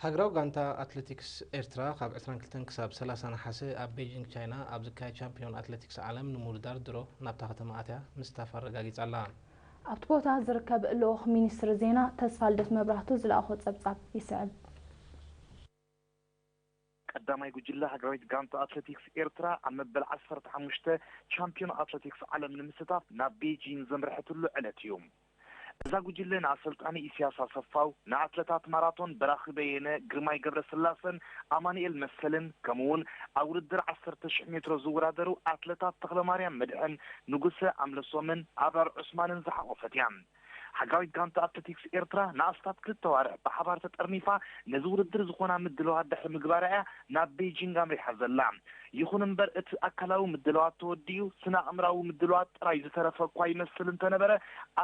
ሃገራዊ ጋንታ ኣትሌቲክስ ኤርትራ ካብ ዕስራን ክልተን ክሳብ ሰላሳ ነሓሰ ኣብ ቤጂንግ ቻይና ኣብ ዝካየድ ቻምፒዮን ኣትሌቲክስ ዓለም ንምውድዳር ድሮ ናብታ ከተማ ኣትያ ምስታፍ ኣረጋጊጻ ኣላ። ኣብቲ ቦታ ዝርከብ ልኡኽ ሚኒስትሪ ዜና ተስፋልደት መብራህቱ ዝለኣኾ ጸብጻብ ይስዕብ። ቀዳማይ ጉጅለ ሃገራዊት ጋንታ ኣትሌቲክስ ኤርትራ ኣብ መበል ዓሰርተ ሓሙሽተ ቻምፒዮን ኣትሌቲክስ ዓለም ንምስታፍ ናብ ቤጂንግ ዘምርሐትሉ ዕለት እዩ። እዛ ጉጅለ ንኣሰልጣኒ ኢሳያስ ኣሰፋው፣ ንኣትለታት ማራቶን በራኺ በየነ፣ ግርማይ ገብረስላሰን ኣማኑኤል መሰልን፣ ከምኡ እውን ኣብ ውድድር ዓሰርተ ሽሕ ሜትሮ ዝወዳደሩ ኣትለታት ተኽለማርያም መድሕን፣ ንጉሰ ኣምለሶምን ኣብራር ዑስማንን ዝሓቖፈት እያ። ሃገራዊት ጋንታ ኣትሌቲክስ ኤርትራ ንኣስታት ክልተ ኣዋርሕ ብሓባር ተጠርኒፋ ነዚ ውድድር ዝኾና ምድላዋት ድሕሪ ምግባራ እያ ናብ ቤጂንግ ኣምሪሓ ዘላ። ይኹን እምበር እቲ ኣካላዊ ምድላዋት ተወዲኡ ስነ ኣእምራዊ ምድላዋት ጥራይ ዝተረፈ እኳ ይመስል እንተነበረ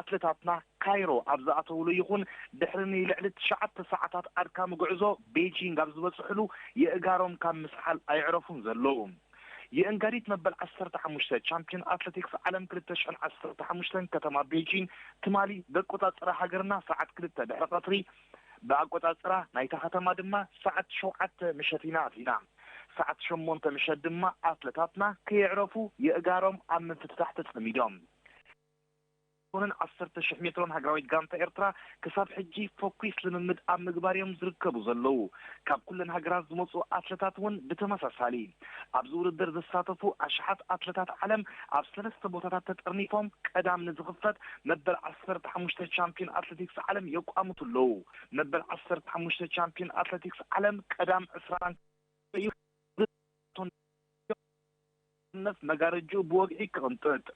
ኣትሌታትና ካይሮ ኣብ ዝኣተውሉ ይኹን ድሕሪ ንልዕሊ ትሽዓተ ሰዓታት ኣድካሚ ጉዕዞ ቤጂንግ ኣብ ዝበፅሕሉ የእጋሮም ካብ ምስሓል ኣይዕረፉን ዘለዉ። የእንጋዲት መበል ዓሰርተ ሓሙሽተ ቻምፒዮን ኣትሌቲክስ ዓለም ክልተ ሽሕን ዓሰርተ ሓሙሽተን ከተማ ቤጂንግ ትማሊ በቆጻጽራ ሃገርና ሰዓት ክልተ ድሕሪ ቀትሪ ብኣቆጻጽራ ናይታ ከተማ ድማ ሰዓት ሸውዓተ ምሸት ኢና ኣቲና። ሰዓት ሸሞንተ ምሸት ድማ ኣትለታትና ከየዕረፉ የእጋሮም ኣብ ምፍትታሕ ተጸሚዶም። ን ዓሰርተ ሽሕ ሜትሮን ሃገራዊት ጋንታ ኤርትራ ክሳብ ሕጂ ፎኪስ ልምምድ ኣብ ምግባር እዮም ዝርከቡ ዘለዉ። ካብ ኩለን ሃገራት ዝመፁ ኣትለታት እውን ብተመሳሳሊ ኣብዚ ውድድር ዝሳተፉ ኣሽሓት ኣትለታት ዓለም ኣብ ሰለስተ ቦታታት ተጠርኒፎም ቀዳም ንዝኽፈት መበል ዓሰርተ ሓሙሽተ ቻምፒዮን ኣትሌቲክስ ዓለም የቋምቱ ኣለዉ። መበል ዓሰርተ ሓሙሽተ ቻምፒዮን ኣትሌቲክስ ዓለም ቀዳም ዕስራን ነፍ መጋረጅኡ ብወግዒ ክቕንጥጥ።